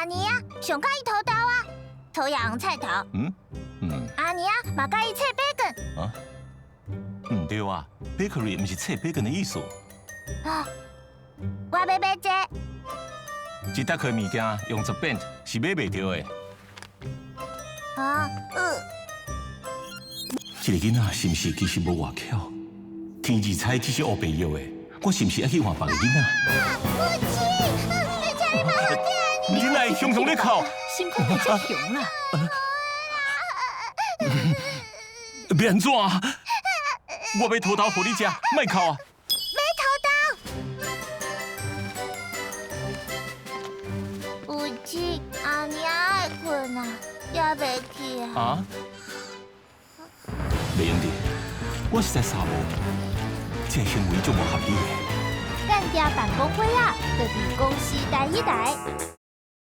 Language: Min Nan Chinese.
阿娘仔上佮意塗豆仔，討厭菜頭。阿娘仔嘛佮意切培根。啊？毋對啊，bakery 毋是切培根的意思。啊，我欲買這個。這搭客物件用十變是買袂著的。啊，這個囡仔是毋是其實無外巧？天字猜只是烏白藥的，我是毋是愛去換別个囡仔？母親，你請你莫予見。你哪會雄雄咧哭？心肝會遮雄啦！欲按怎？我買塗豆予你食，莫哭啊！買塗豆。有志，阿娘愛睏啊，也袂起啊。啊？袂用得，我實在捎無，這個行為足無合理的。間諜辦公會啊，就佇公視第一台。